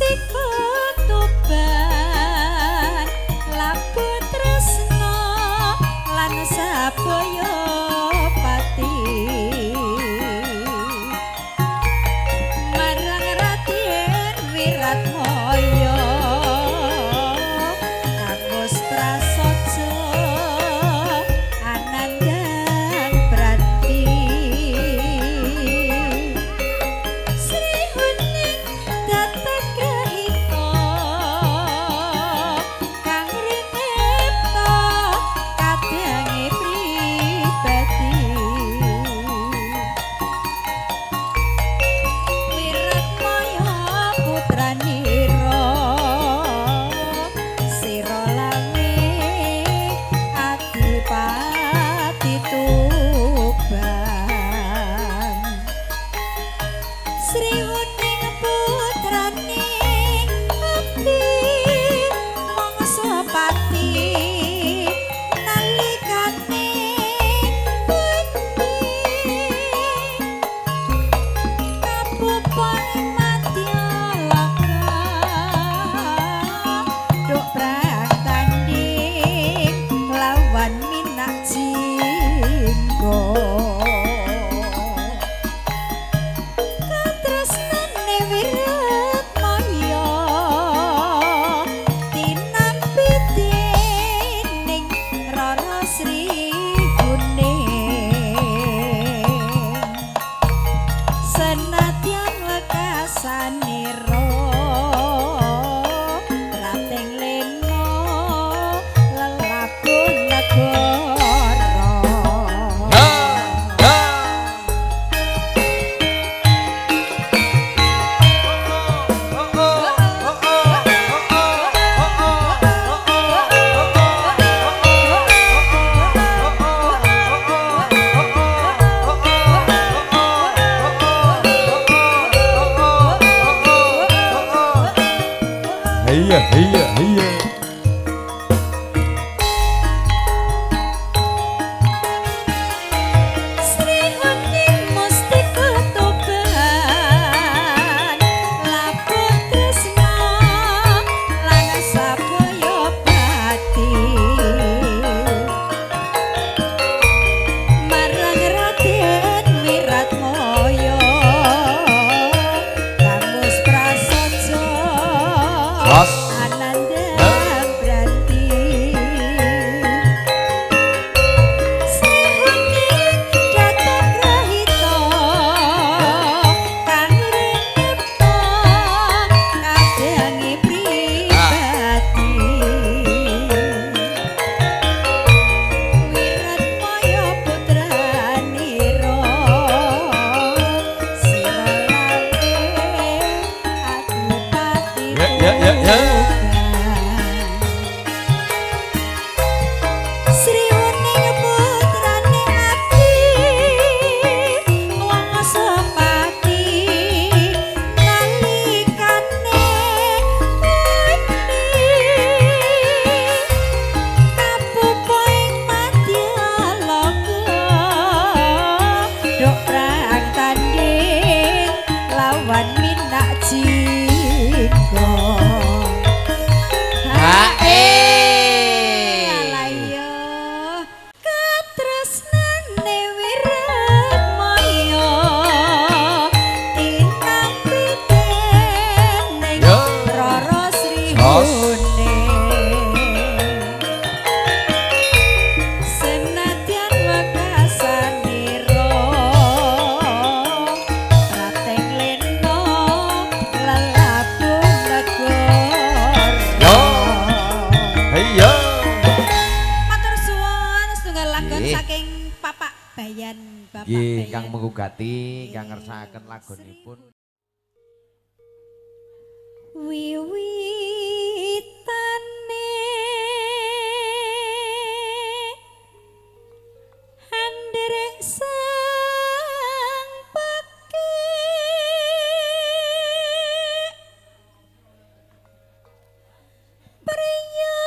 Mustika Tuban labuh tresna lan sabaya pati marang Raden Wiratmaya Kangmus Prasaja Anandang Branti Sri Huning Datagrahita kang rinipta kadange pribadi Wiratmaya putranira sira lawe adipati Tuban Sri Huning putrane abdi mangsa pati nalikane pundi kapupon madyaloka duk perang tanding lawan Minak Jinggo katresnane Wiratmaya tinampi dening Rara Sri Huning senadyan wekasanira rateng lena lelabun negara. Iya, iya, iya. Sri Huning Mustika Tuban labuh tresna lan sabaya pati marang Raden Wiratmaya Kangmus Prasaja Anandang Branti Sri Huning Datagrahita kang rinipta kadange pribadi Wiratmaya putranira sira lawe adipati Ya, ya, ya, ya. Tuban. Sri Huning putrane abdi wangsa pati nalikane pundi kapupa ing madyaloka duk perang tanding lawan Minak Jinggo. Alayo katresnane Wiratmaya tinampi dening Yo. Rara Sri Jos. Huning senadyan wekasanira rateng lena lelabung negara. Yo. Iya. Matur suwun setunggal lagon Nggih. saking Bapak Bayan, Bapak Nggih, Bayan. ingkang menggugati, ingkang Nggih. ngersakaken lagonipun. Wiwitane anderek sang pekik priya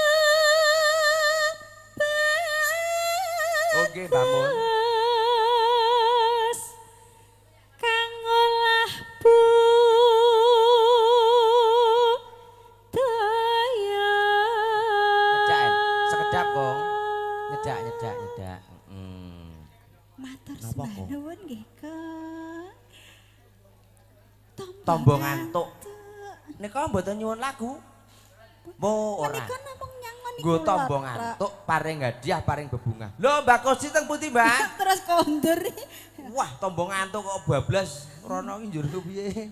Oke, Mbak Mun. bagus kang olah bu Tombo ngantuk. Nika mboten nyuwun lagu. Mbok ora. Menika namung nyangon niku. Nggo tombo ngantuk paring hadiah paring bebungah. Lho Mbak Kosi teng pundi, Mbak? Terus kondur. Wah, tombo ngantuk kok bablas rono iki njur piye?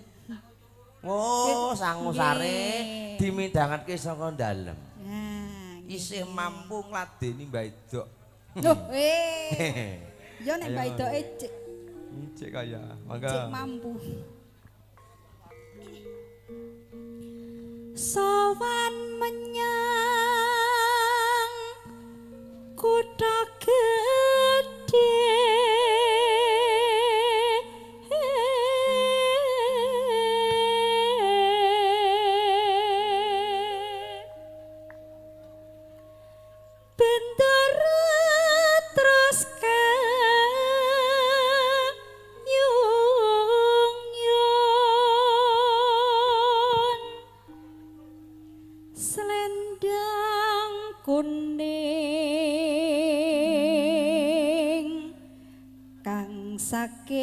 Oh, sangu sare dimidhangetke saka dalem. Isih mampu ngladeni Mbak Idok. Loh, eh. Ya nek Mbak Idoke cek cek kaya, mangga. Cek mampu. Sowan menyang kutha gedhe bendera terus kayung-yun selendang kuning kang saking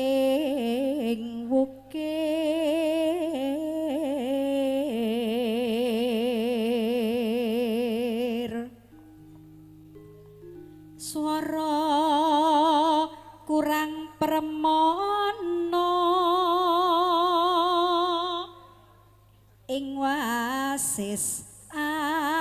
wukir swara kurang permono ing wasis angungrung.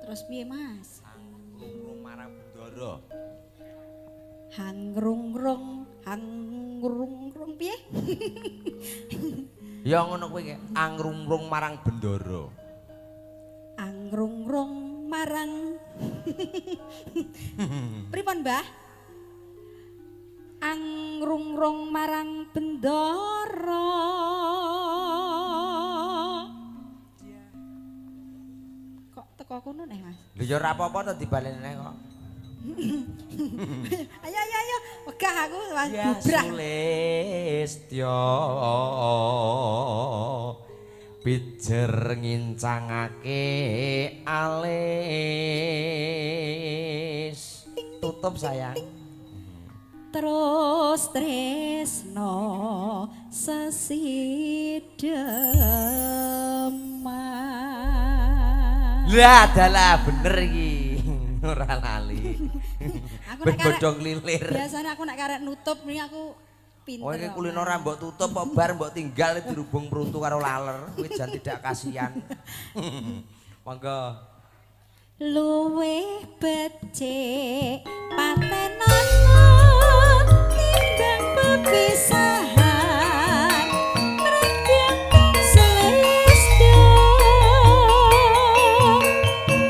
Terus piye Mas? Angrung marang Bendara. Hangrungrung, hangrungrung piye? Ya ngono kuwi angrungrung marang Bendara. Angrungrung marang pripun, Mbah? Angrungrung marang Bendara. Kok teko kono neh, Mas? Lho ya ora apa-apa to dibaleni neh kok. Ayo ayo ayo, wegah aku Mas Ya bubrah. Sulistya pijer ngincangake alis. Tutup sayang. Terus tresno sesideman. Lah dalah bener iki. Ora lali. Aku nek karek bodong lilir. Biasanya aku nek karek nutup ini aku pinter. Oh iki kulino ora mbok tutup kok bar mbok tinggal dirubung pruntu karo laler. Kuwi jan tidak kasihan. Monggo. Luwih becik patenono timbang pepisahan. Mregyang selestyo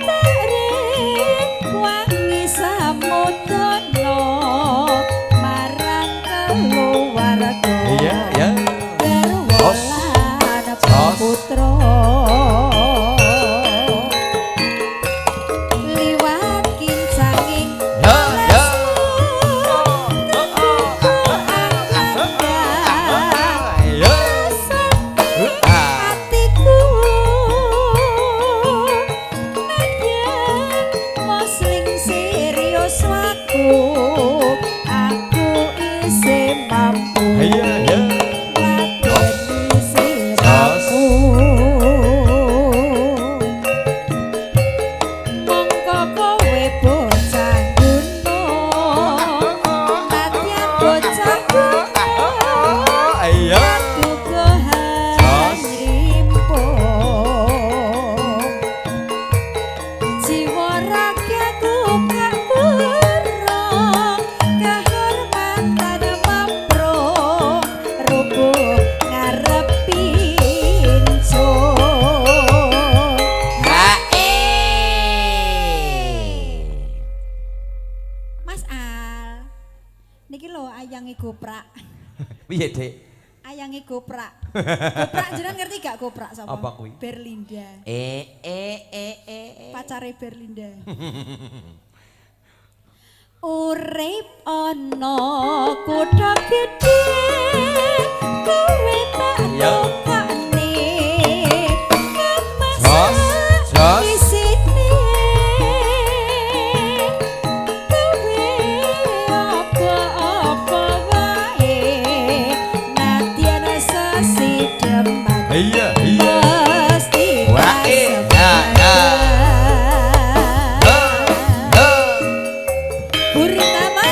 tarik wangi samudana marang keluarga. Iya, ya. Garwa lan putra. Liwat kincanging Ya, ya. Ya. Atiku nadyan mosling serius waku aku isih mampu. Iya, ya. Ladeni siraku. Mongko kowe bocah gunung, nadyan bocah gunung. Iya. Duga hanrimpung. Jiwa ragaku gak purung, kehormatan mamprung, rubuh ngarep pincung. Mas Al, niki lho ayange goprak. Piye, Dik? Ayange goprak. Goprak jenengan ngerti gak goprak sapa? Apa kuwi? Berlinda. E e e e. e. Pacare Berlinda. Urip ana kutha gedhe, kowe tak Ya. tukokne. iya iya. Mesti Wah, ya ya. Buritama.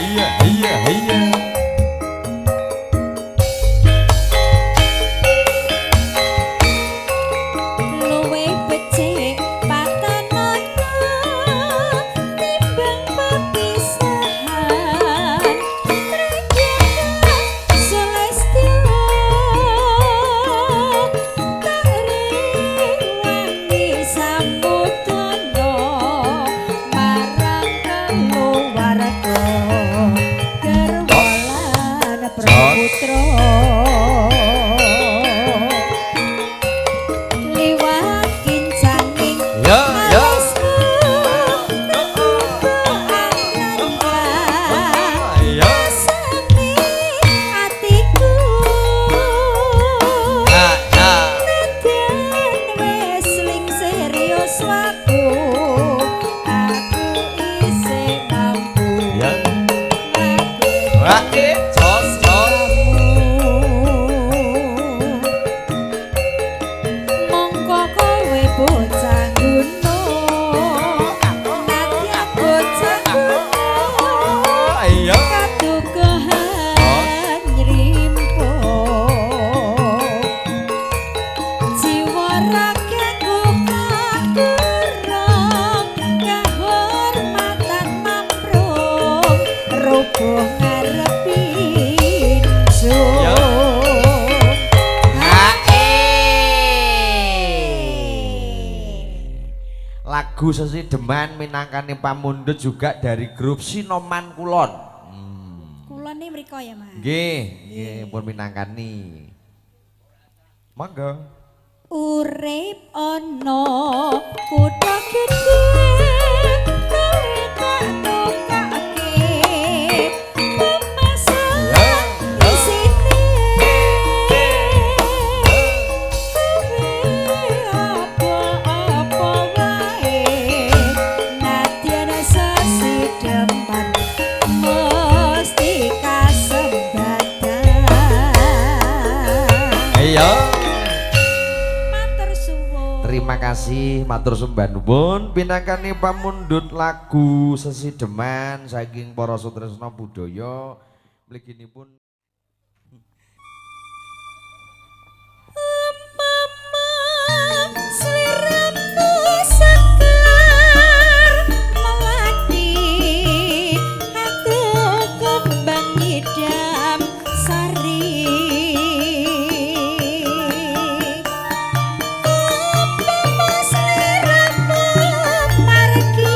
Iya iya iya. Luwe becik patanana timbang papisahan. Tragedi Sulastyo tak rewangi samudana marang keluarga garwa lan praputra. Liwat kincaning Ya ya. alisku terbuka ananda Iya. rasane atiku Ya ya. nadyan wis lingsir yuswaku aku isih mampu Ya. ngakoni Wah, jos jos. Mongko kowe bocah gunung, nadyan bocah gunung, Iya. kadukuhan nyrimpo. Jiwa ragaku kakurang, kahormatan mamrung, rubuh ngarepi Ya. Lagu Sesideman minangkani pamundhut juga dari grup Sinoman Kulon. Kulon nih mriko ya, Mas. Nggih, nggih pun minangkani. Monggo. Urip ana kutha gedhe kowe tak tukake pemasaran isine kowe apa-apa wae nadyan sesideman mesti kasembatan. Iya. Matur suwun. Terima kasih matur sembah nuwun pinangkani pamundhut lagu Sesideman saking para sutresna budaya mliginipun. Umpama sliramu sekar melati, aku kembang ngidam sari. Umpama sliramu margi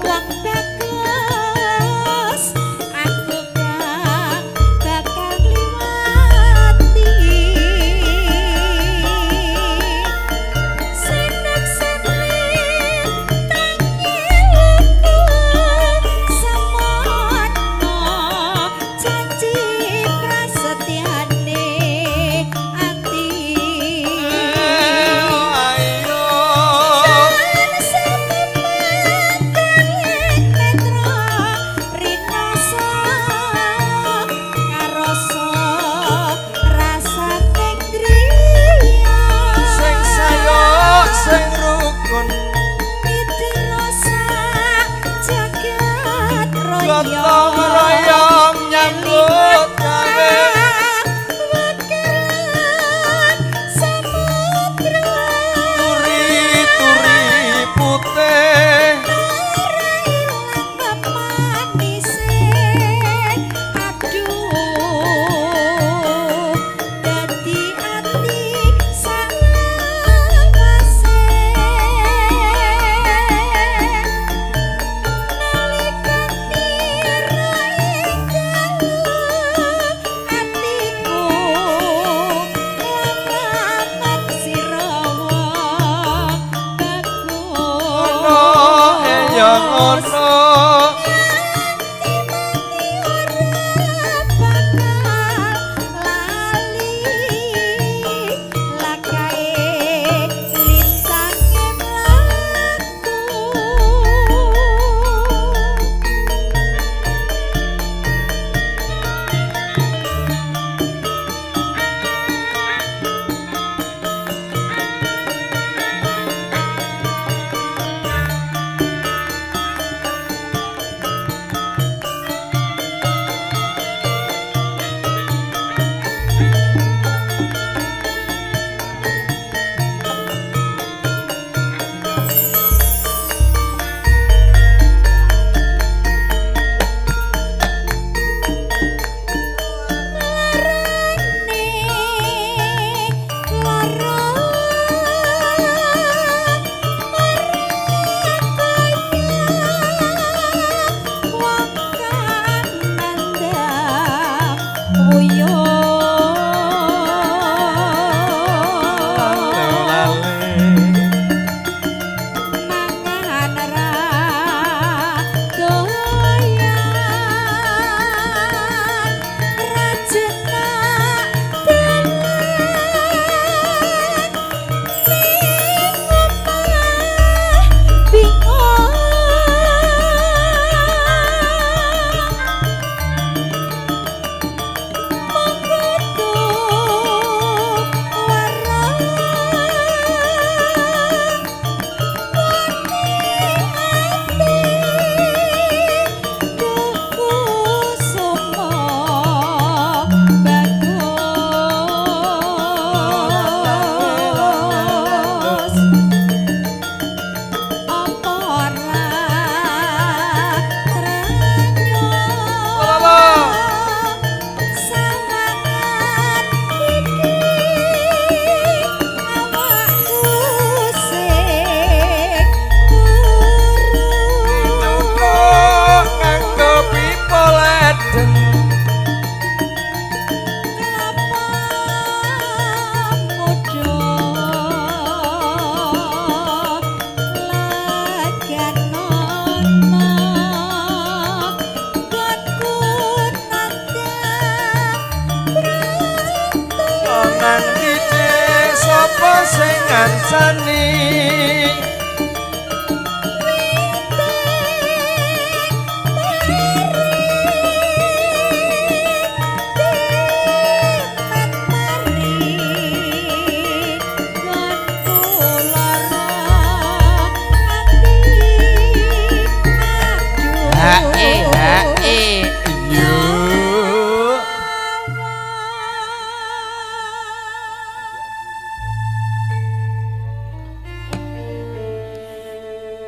wong bagus, aku gak bakal ngliwati. Sing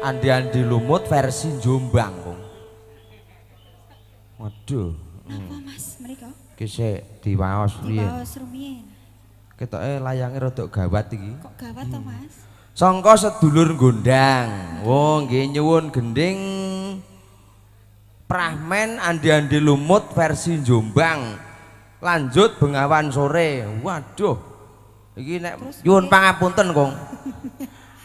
Andi-andi lumut versi Jombang, Kong. Waduh. Napa Mas mriko? Ki sik diwaos riyen. Diwaos rumiyin. Ketoke layange rada gawat iki. Kok gawat to, Mas? Sangka sedulur gondang. Oh, nggih nyuwun gending Prahmen Andi-andi lumut versi Jombang. Lanjut Bengawan Sore. Waduh. Iki nek nyuwun pangapunten, Kong.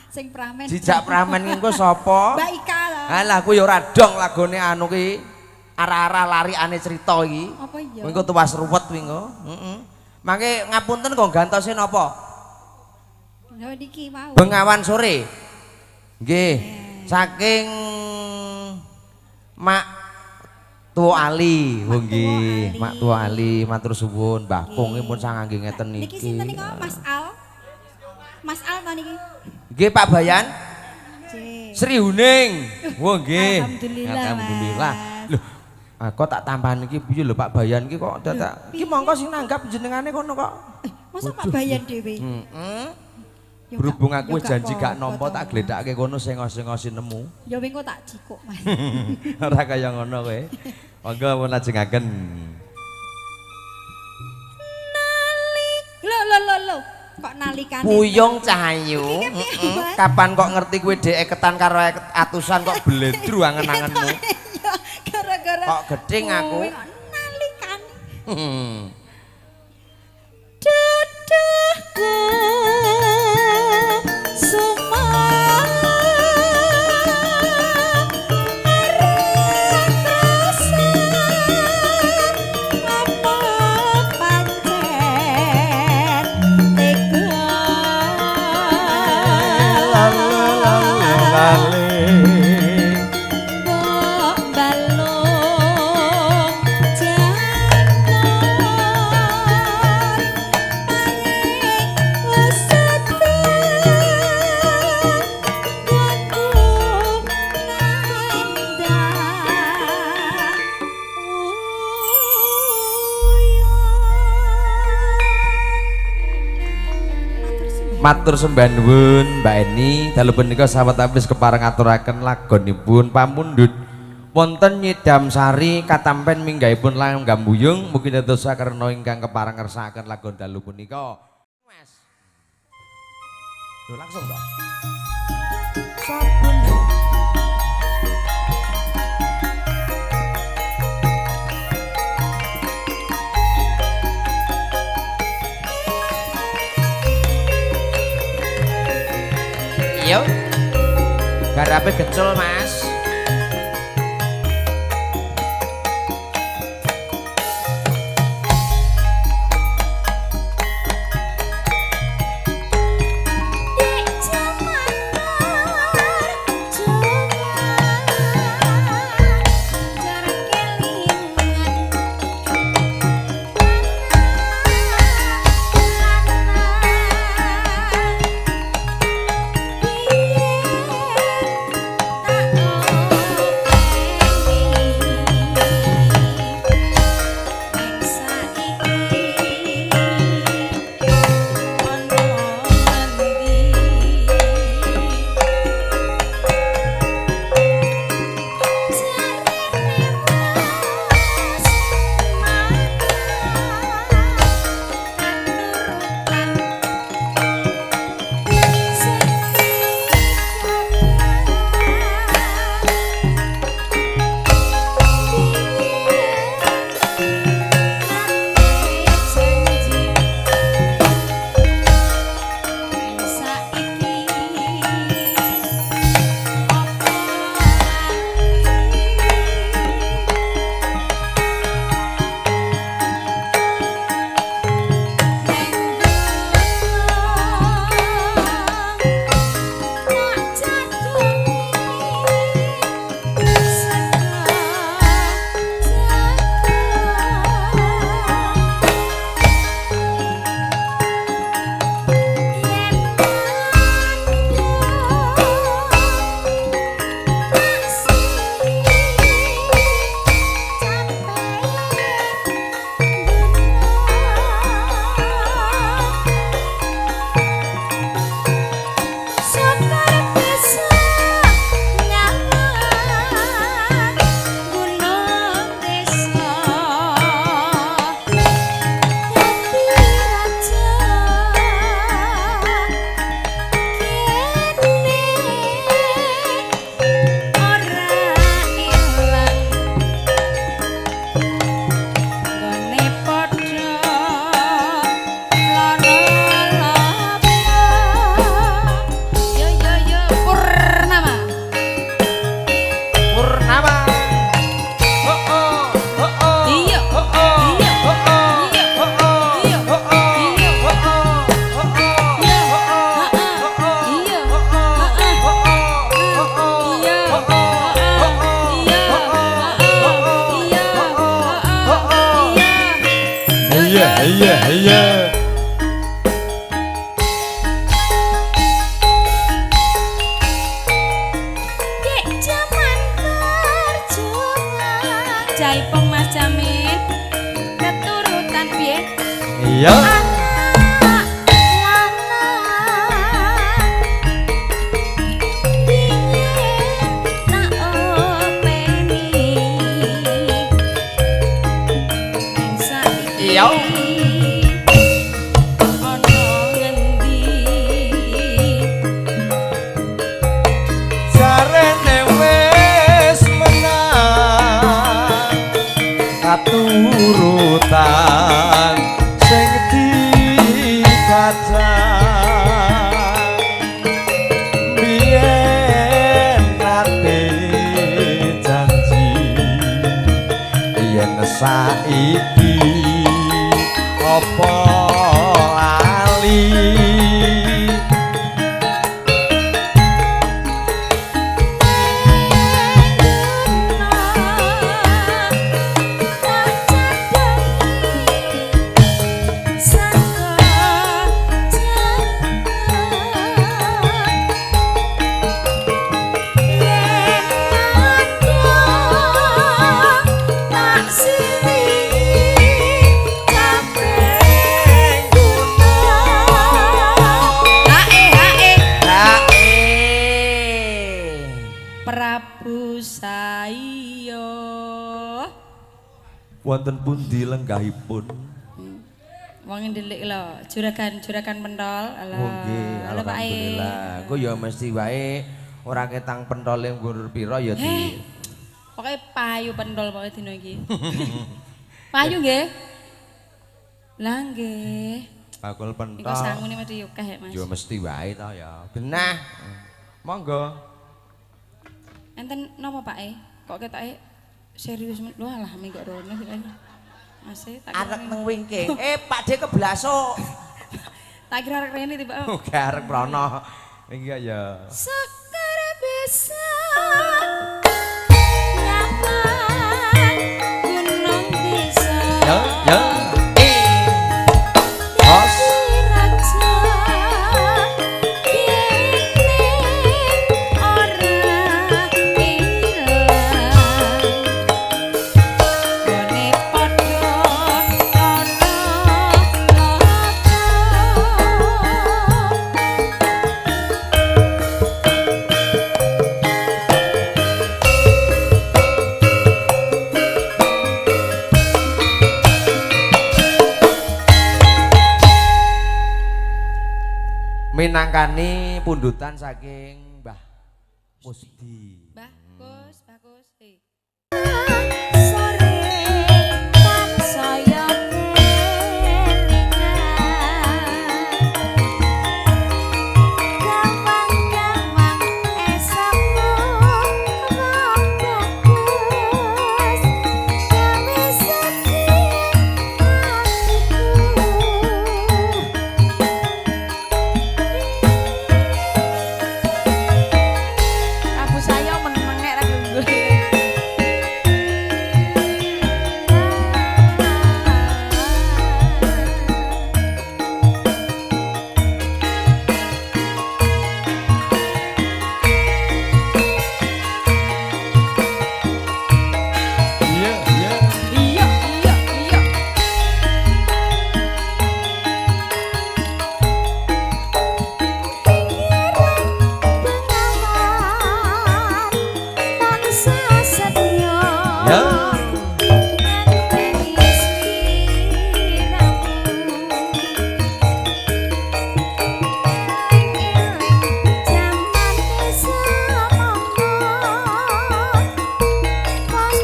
Sing Pramen. Jijak Pramen ki engko sapa? Mbak Ika lho. Halah aku ya ora dong lagone anu ki. Arah-arah lariane cerita iki. Apa iya? Engko tuwas ruwet kuwi engko. Heeh. Mangke ngapunten kok gantose napa? Lho niki wau. Bengawan Sore. Nggih. Saking Mak Tuwa Ali. Oh nggih, Mak Tuwa Ali matur suwun Mbah Kung pun sangangge ngeten niki. Niki sinten niku Mas Al? Mas Al to niki? Nggih Pak Bayan. Sri Huning. Wah nggih. Alhamdulillah. Alhamdulillah. Lho, aku tak tambahan iki piye lho Pak Bayan iki kok dadak. Iki mongko sing nanggap jenengane kono kok. Masa Pak Bayan dhewe? Heeh. Berhubung aku janji gak nampa tak gledhake kono sing-sing nemu. Ya wing kok tak jikuk Mas. Ora kaya ngono kowe. Monggo pun lajengaken. Nalik. Lho lho lho lho. Kok nalikane Puyung Cahayu. Kapan kok ngerti kowe dhek ketan karo atusan kok bledru angen-angenmu. Iya, gara-gara kok gedhing aku. Nalikane. Dudahku Matur sembah nuwun Mbak Eni, dalu punika sawetawis kepareng aturaken lagonipun pamundhut wonten Nyidam Sari katampen minggahipun langgam buyung mugi dados sakerna ingkang kepareng ngersakaken lagon dalu punika. Mas. Lho langsung to. Saben Garape gecul, Mas. Iya. Dek jaman perjuangan jaipong Mas Jamin keturutan piye? Iya. Iya. Jarene wis menang katurutan sing dikacang biyen nate janji yen saiki apa lali. Prabu Saiyo wonten pundi lenggahipun? Wong ndelik lho, juragan-juragan pentol. Oh nggih, alhamdulillah. Engko ya mesti wae ora ketang pentole nggur pira ya di. Pokoke payu pentol pokoke dina iki. Payu nggih. Lah nggih. Bakul pentol. Iku sangune mesti akeh, Mas. Ya mesti wae to ya. Genah. Monggo. Enten napa Pak e? Kok ketoke serius men. Lho alah minggu rono Mas e tak arek nang wingking. Pak De keblasuk. Tak kira arek rene tiba. Oke arek rono. Enggak ya. Sekar bisa nyapa gunung desa. Ya, ya. Bos. Minangkani pundutan saking Mbah Kusdi. Mbah Kus, Mbah Kus. Sore tansaya kelingan. Gawang-gawang esamu wong bagus. Gawe sedih atiku. Saya meneng nek ra gelem. Iya, iya. Iya, iya, iya. Bengawan tansah setya. Ya. Ngenteni sliramu. Eling jaman semono. Pas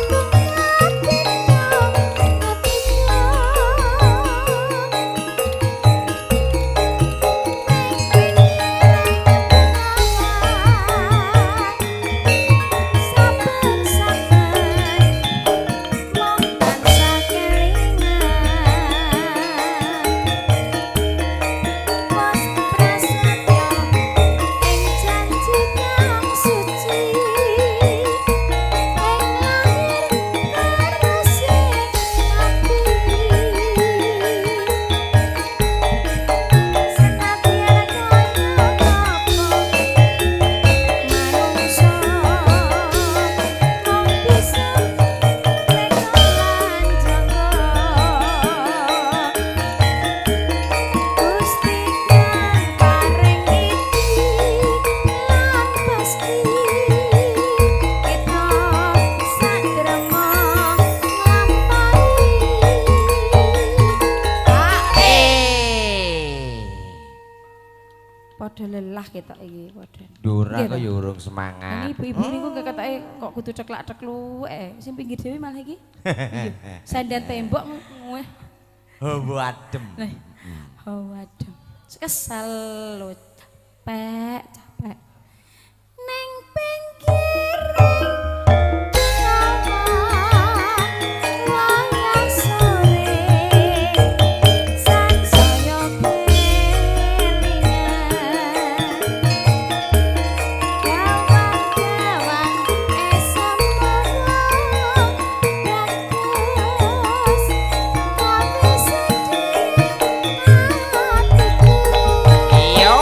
saben-saben mung tansah kelingan. Wos prasetyo ing janji kang suci, ing lahir karo sing ati. Senadyan kaya apa manungsa mung bisa teka lan jangka. Gusti kang paring iki lan pasti kita sagrema nglampahi. Padha lelah ketok iki padha. Dora Nggih, kok Pak. ya urung semangat. Ini ibu-ibu niku ketoke kok kudu ceklak-cekluk sing pinggir dhewe malah iki. Iya. Sandan tembok nguweh. Hawa adem. Lah. Oh waduh. Kesel lho. Capek, capek. Neng pinggir bengawan wayah sore sansaya kelingan. Gawang-gawang esamu bagus gawe sedih atiku. Iya.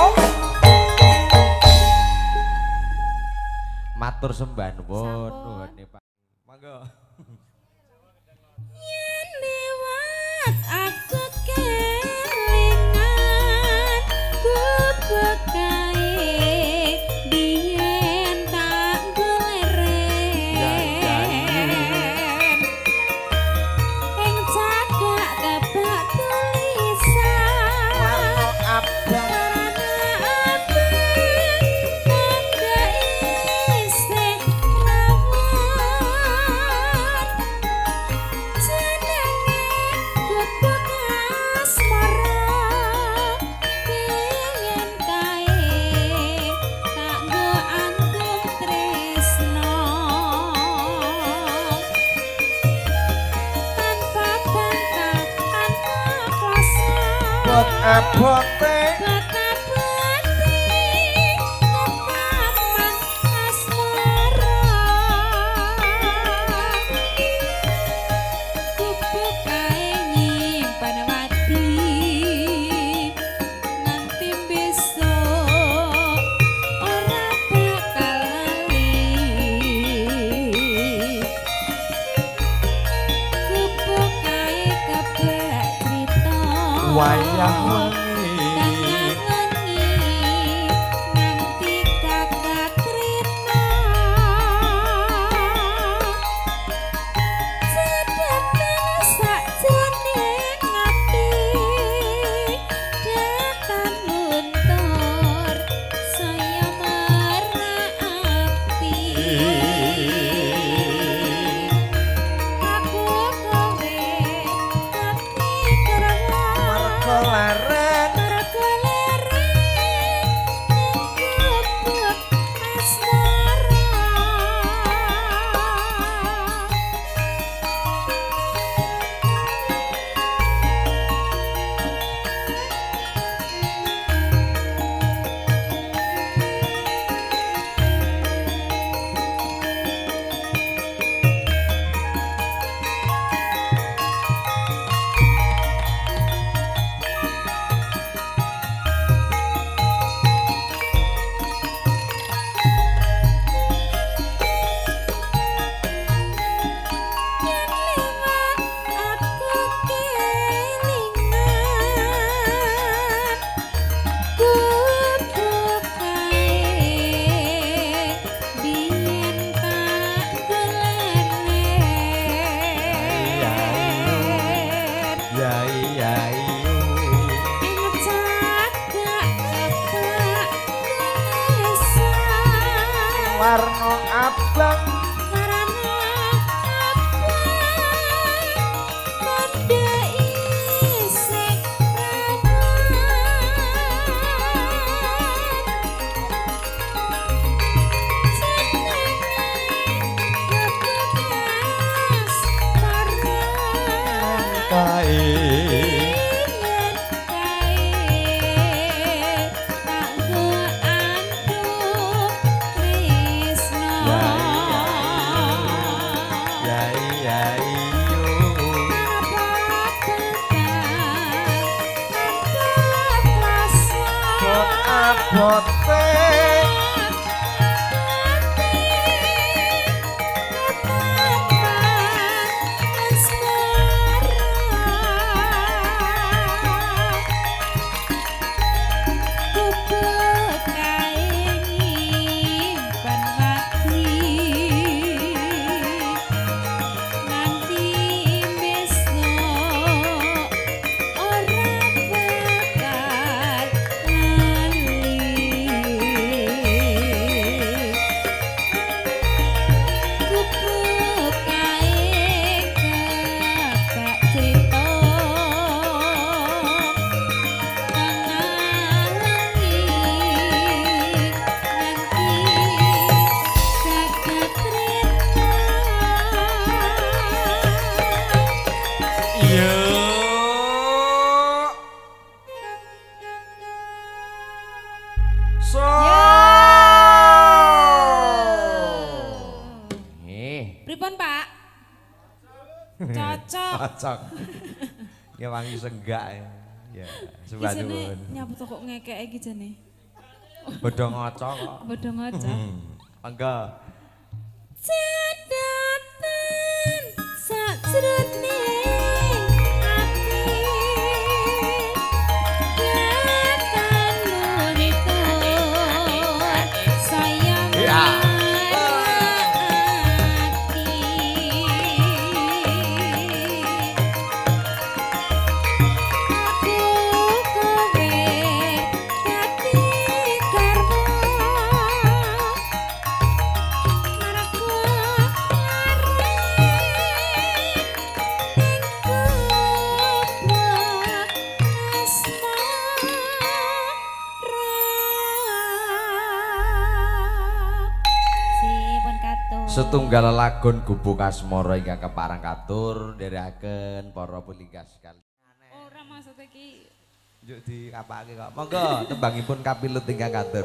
Matur sembah nuwun Sampun. nuwun Pak. Monggo. Yen lewat aku kelingan gubekae biyen tak goleren. Ing cagak kebak tulisan Warna abang. warna abang tanda isih rawat. Jenenge gubuk Abot-abote ketaman asmara. Gubuk kae nyimpan wadi nganti besok ora bakal lali. Gubuk kae kebak crita wayah wengi nganti kakak trina. Sedatan sakjroning ati datan luntur saya marak ati. Aku kowe dadi garwa mergo leren mergo leren ning gubuk asmara. Yen liwat aku kelingan gubuk kae biyen tak goleren. Ya iya iyo. Ing cagak kebak tulisan Warna abang karana abang tanda isih rawan. Jenenge gubuk asmara. Kae Yen kae tak go anduk tresno. Ya iya iyo. Tanpa bakal tanpa klasa. Abote Ketaman asmara. Gubuk kae nyimpen wadi nganti besok ora bakal lali. Gubuk kae kebak crita tengah wengi nganti kakak trina. Iya. So. Pripun, Pak? Cocok. Cocok. Ya wangi senggak ya. Ya, sembah Iki jane nuwun. nyapa to kok ngekek iki jane? Bodho ngaca kok. Bodho ngaca. Mangga. Cedatan sakjroning ati datan luntur saya Ya. ati. Aku kowe dadi garwa marako laren ning gubuk asmara. Sipun katur. Setunggal lagon Gubuk Asmara ingkang kepareng katur nderekaken para pulinggas sekalian. Ora maksud iki Njuk dikapake kok. Monggo tembangipun kapilut ingkang katur.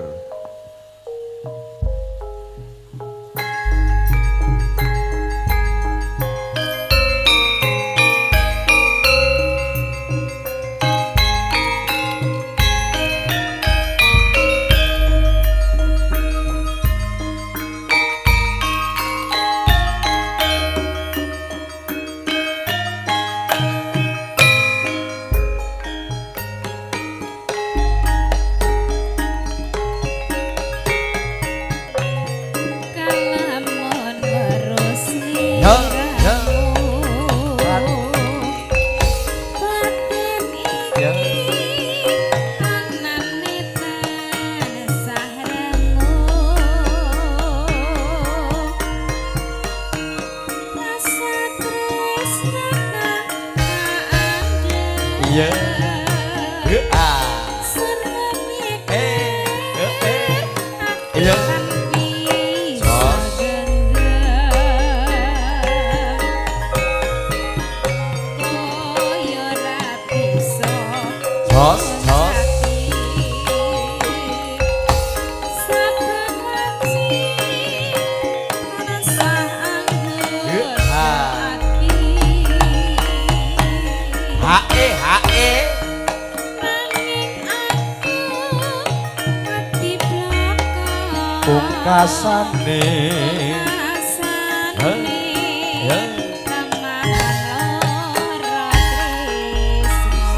Pungkasane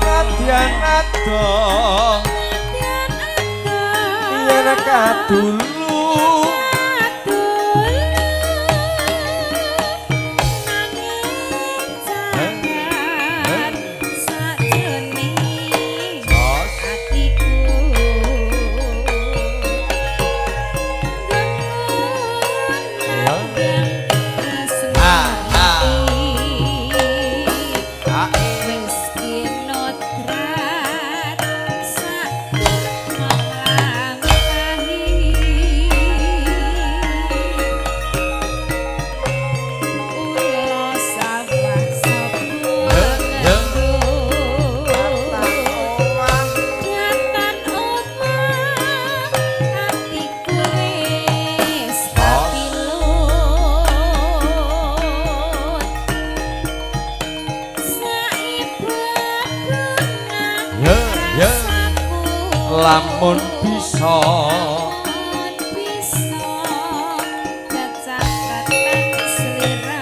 Nadyan adoh yen kadulu lamun bisa kecakatan sliramu.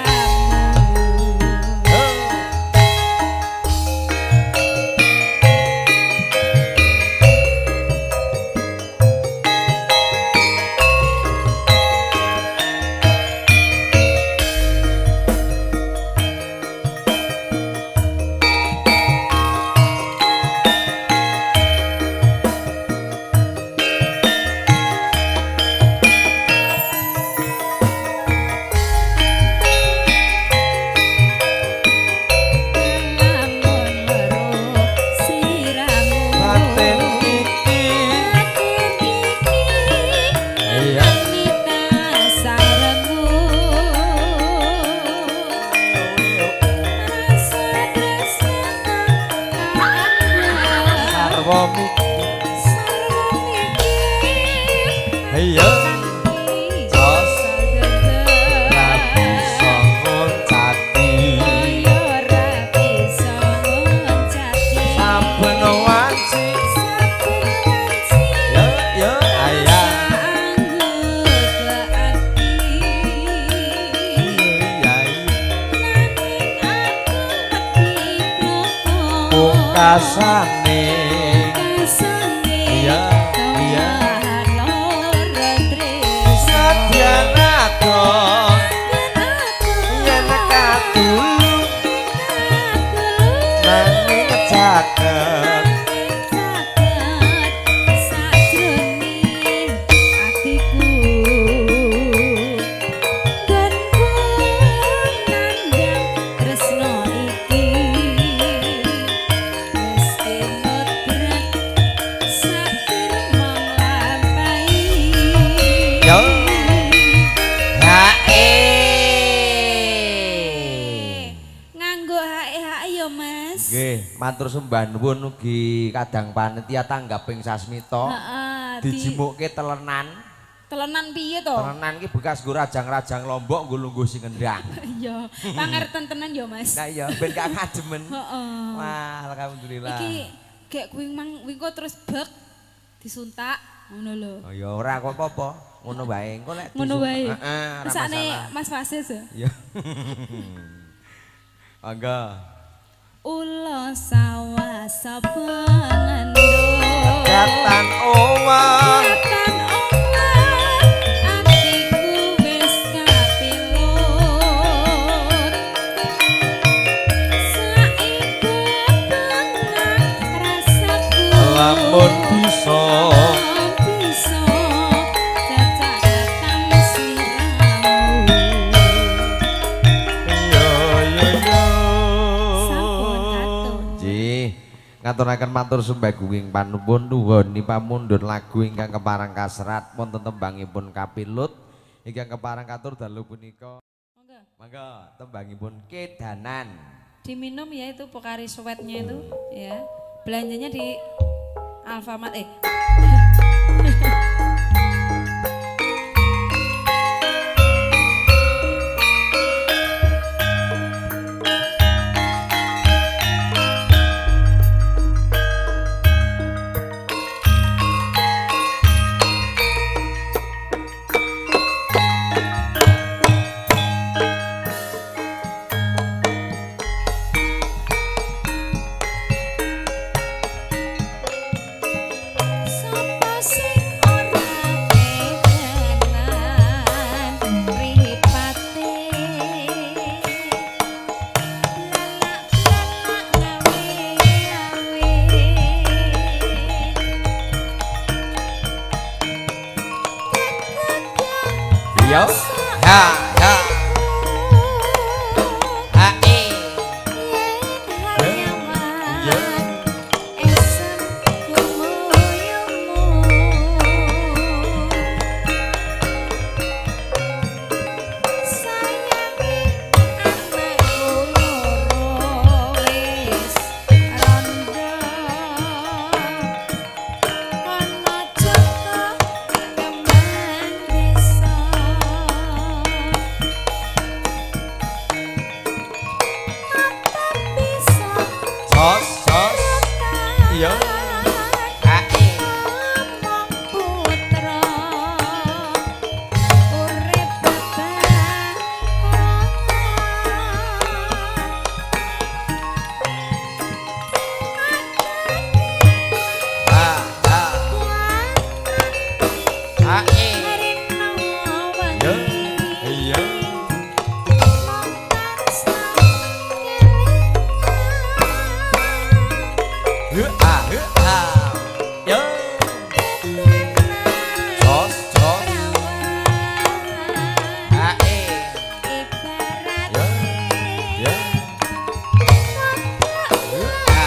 Pungkasane iya iya Nadyan adoh yen kadulu nanging caket sajroning atiku gonku nandhang tresno iki. Nggih, matur sembah nuwun ugi kadang panitia tanggaping sasmita. Heeh, dijimukke telenan. Telenan piye to? Telenan ki bekas nggo rajang-rajang lombok nggo lungguh sing ngendang. Iya, pangerten tenan ya, Mas. Nah iya, ben gak ngademen. Heeh. Wah, alhamdulillah. Iki gek kuwi mang wingko terus bek disuntak ngono lho. Oh ya ora kok apa-apa. Ngono wae. Engko lek ngono wae. Heeh, ora masalah. Mesakne Mas Fasis ya. Iya. Mangga. Ula sawah sabangan Katan omah. Katan omah atiku wis kapilut. Saiki bengak rasaku. Lamun bisa bisa cacatan sliramu. Yo yo yo. Sampun katun. Nggih. Ngaturaken matur sembah gunging panuwun nuwun pamundhut lagu ingkang kepareng kasrat wonten tembangipun kapilut ingkang kepareng katur dalu punika. Monggo. Mangga tembangipun Kedanan. Diminum ya itu Pocari Sweatnya itu ya. Belanjanya di Alfamart Sapa sing ora kedanan mripate lalak-lalak ngawe-awe Yo. Ha ha. Ha e. Yen hayaman esem kumuyumu sayangi anakku loro wis rondo kono Joko kembang desa apa bisa Sos sos. Iya. Ha e. Ngomong putra urip babar Ha ha. Ha e. Yo. Iya. Ha ha. Yo. Sos sos. Ha e. Yo. Yo. Ha.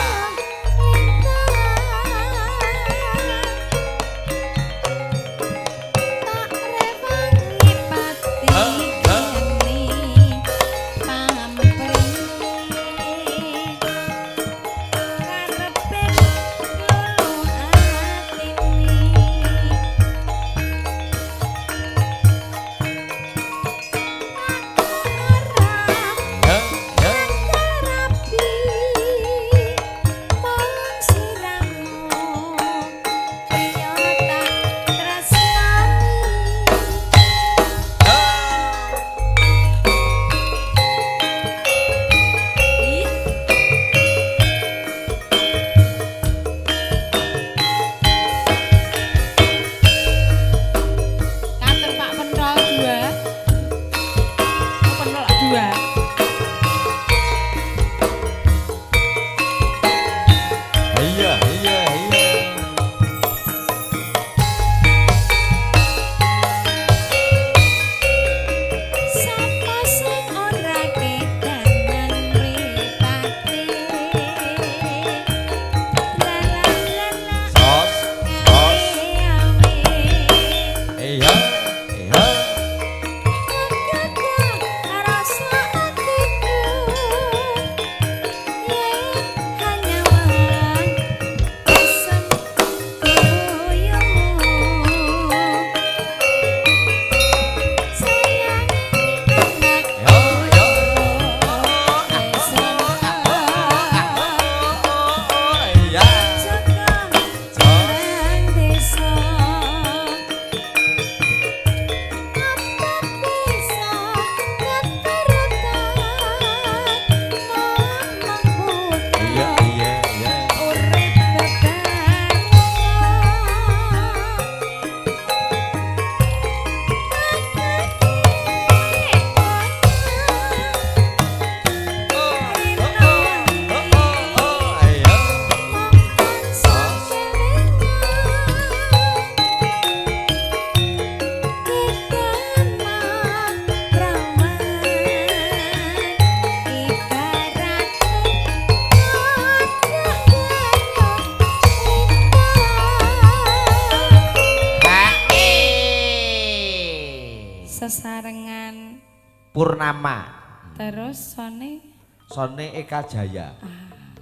Purnama. Terus Sone Sone Eka Jaya.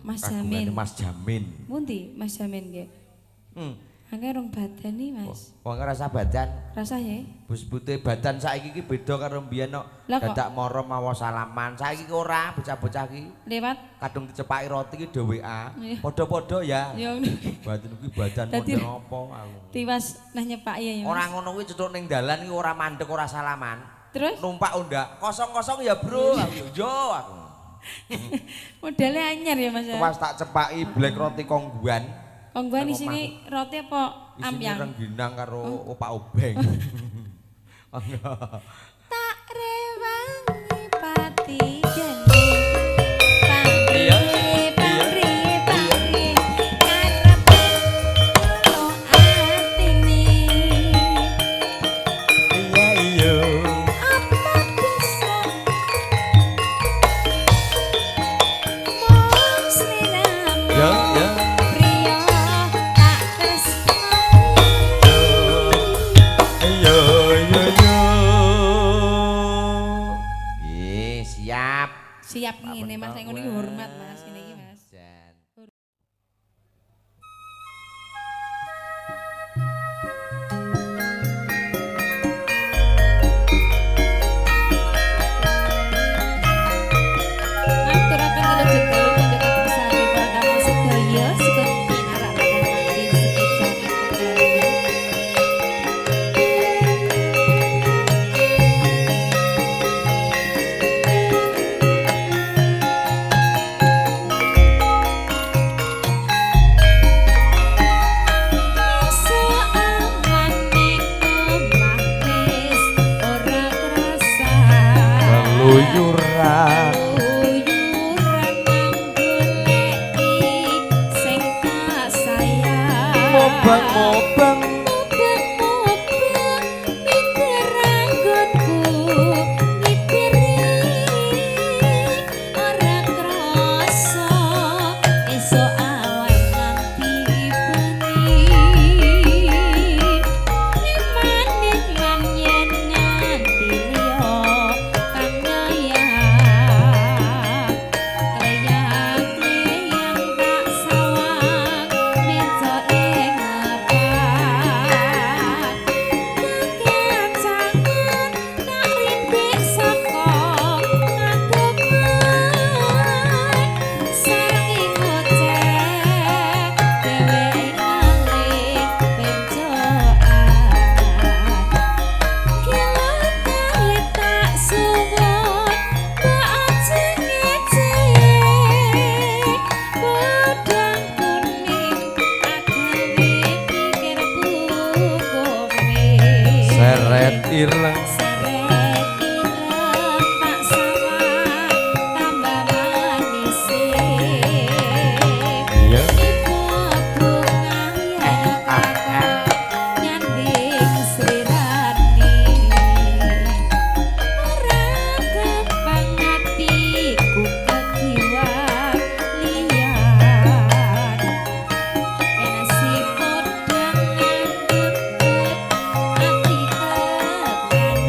Mas Jamin. Mas Jamin. Pundi Mas Jamin nggih? Angke rong badan iki, Mas. Wong rasa badan. Rasa ya? Bus-bute badan saiki iki beda karo mbiyen kok. Dadak moro mawa salaman. Saiki ora bocah-bocah iki. Lewat kadung dicepaki roti iki do WA. Padha-padha ya. Badan kuwi badan model apa aku. Tiwas nah nyepaki ya, Mas. Ora ngono kuwi cethuk ning dalan iki ora mandek ora salaman. Terus numpak undak kosong-kosong ya, Bro. Yo aku. Modalnya anyar ya, Mas. Tiwas tak cepaki black roti kongguan. Kongguan isine roti apa amyang? Isine rengginang karo opak obeng. Tak rewangi pati geni. Pamri pamri pamri karepe lo atine. Iya iya. Apa bisa mung sliramu. Ya ya. Siap ngene Mas, nek ngono iki hormat Mas, ngene iki Mas. Ngaturaken wilujeng dalu kanca kabeh para tamu sedaya sugeng pinarak lan sekejap. Keluyuran keluyuran nggoleki sing tak sayang. Mobang-mobang mobang-mobang mikir anggonku ngiberi ora krasa esuk awan nganti bengi. Iman-iman yen nganti liya kang nyayak kleyang-kleyang tak sawang meja ing ngapak kekacangan tak rintik saka ngadepan sarengi ngoceh dheweke ngalih benjokan kilate tak suwun tak ajeng ejek podang kuning agawe pikir bukome seret ireng seret ireng tak sawang tambah manise. Iya. Ibu bunga ya nyanding srirani ora gampang atiku kegiwan liyan nasi podang ngandut ati kekanan.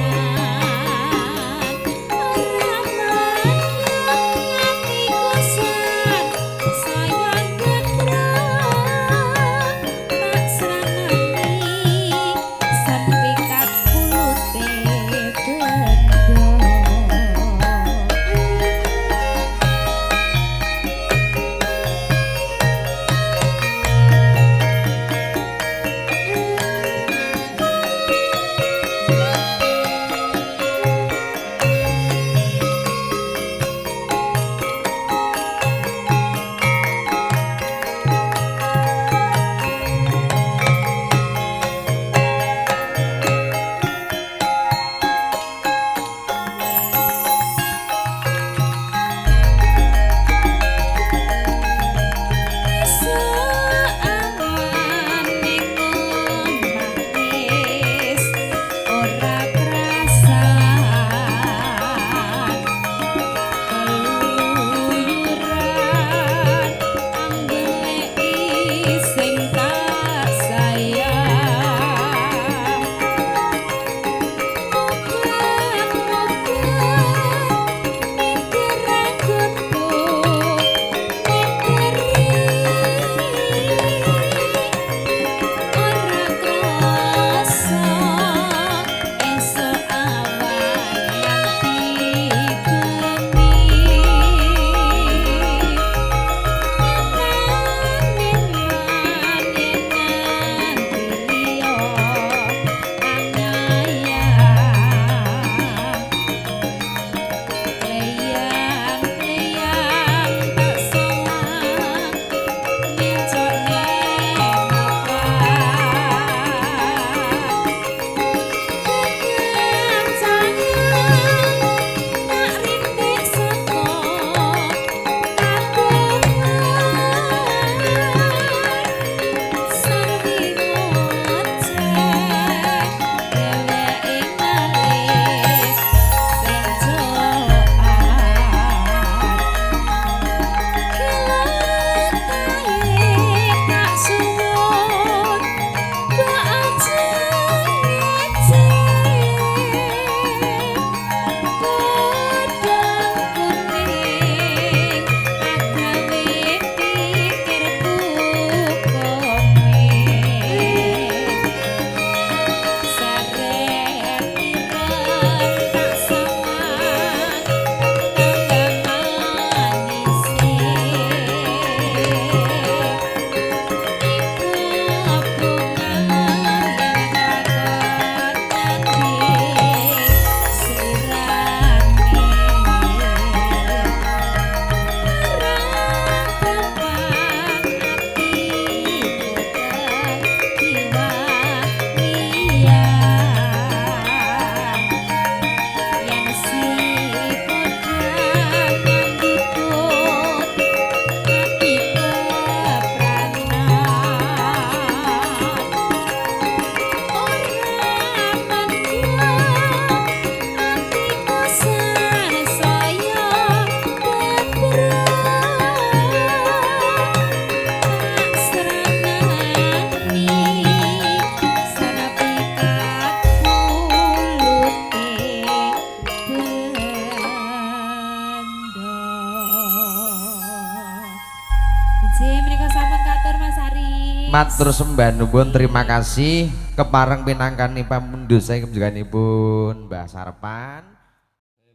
Matur sembah nuwun, terima kasih kepareng pinangkani pamundhut saking panjenenganipun Mbah Sarpan.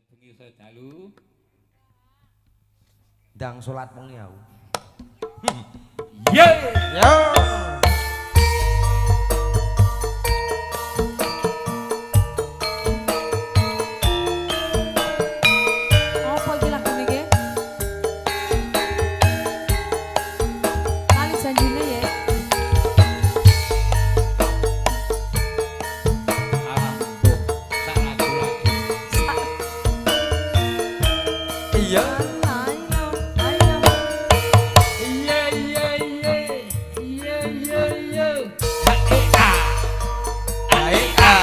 Bengi dalu. Ndang salat wengi aku. Ye. Yo. Apa iki lagune iki? Lali janjine ya. Alah, mbuh, sak lagu lagi. Iya. Ayo, ayo. Iya iya iya. Iya iya iya. Ha e a. A e a.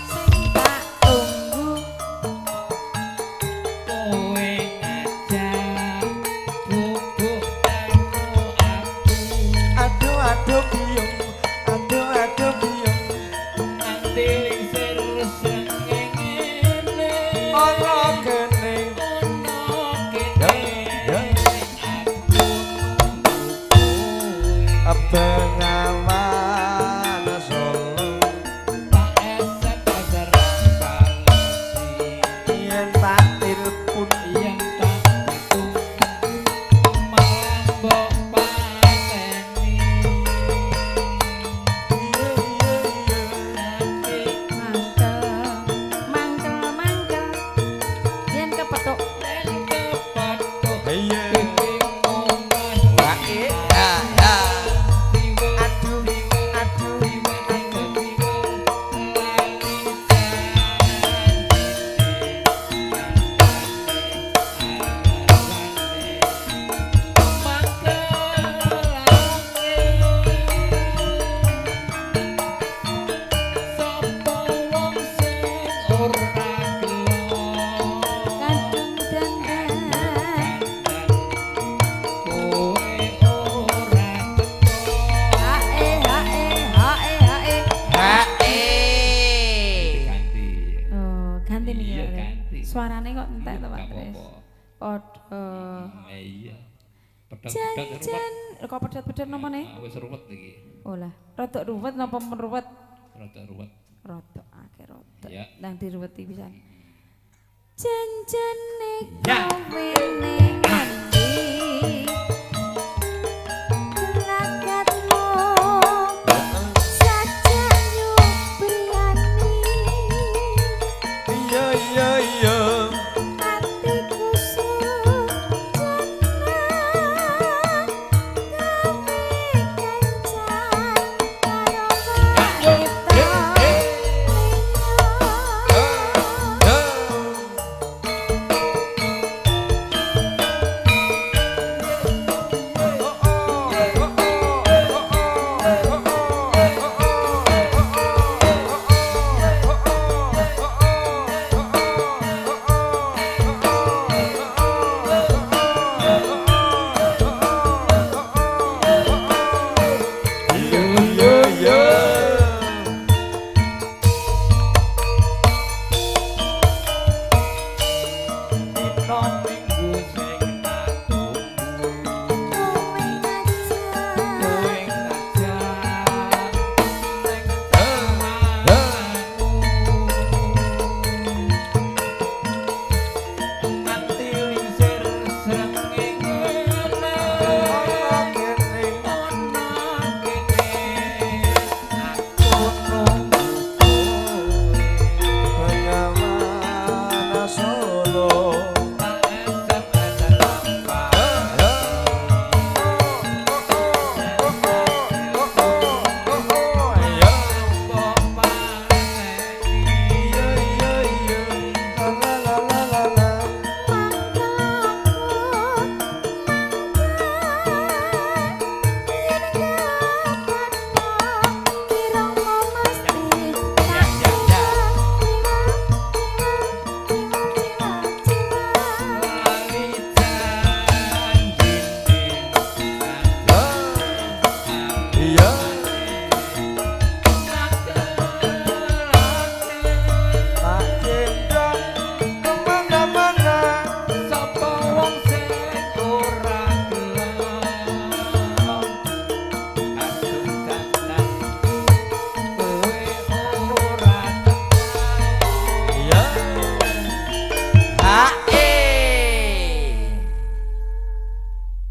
Sing tak tunggu Kowe ngajak bubuk karo aku. Aduh aduh biyung, aduh aduh biyung. Nganti lingsir srengenge Ana kene. ono kene. Ya, ya. Aku nunggu kowe. Bengawan Solo Tak esek serang balesi. Yen tak tilpun Yen tak hitung malah mbok pateni. Ati mangkel, mangkel, mangkel. Yen kepethuk yen kepethuk Iya. kupingmu mas Wae ya ya. diwe Aduh aduh diwe diwe diwe lali janjine alane mangkelake sapa wong sing ora gelo kadung dandan. Kowe ora teko. Hae hae hae hae. Hae. Ganti. Oh, ganti nih Iya, ya. ganti. Suarane kok entek to Pak Gak Tris. apa-apa. Padha. Iya. Pedhot-pedhot ruwet. Jan kok pedhot-pedhot napa ne? Ah, wis ruwet iki. Oh lah, rodok ruwet napa meruwet? Rada ruwet. Rodok akeh rodok. Ya. Nang diruweti pisan. Janjane Ya. kowe ning endi? Gelagatmu sajak nyubriyani. Iya iya iya. Atiku sujana gawe kencan karo wanita liya. Ya.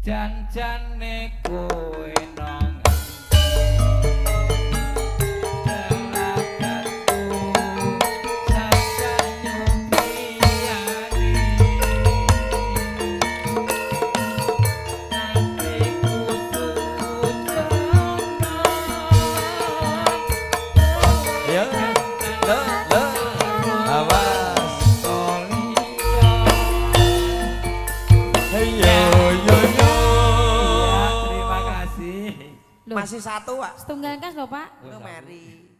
Jan-jane kowe nang Ya. Le, le. Awas. Yo yo yo. Terima kasih. Loh, Masih satu, Pak. Setunggal kas lho, Pak. Lu meri.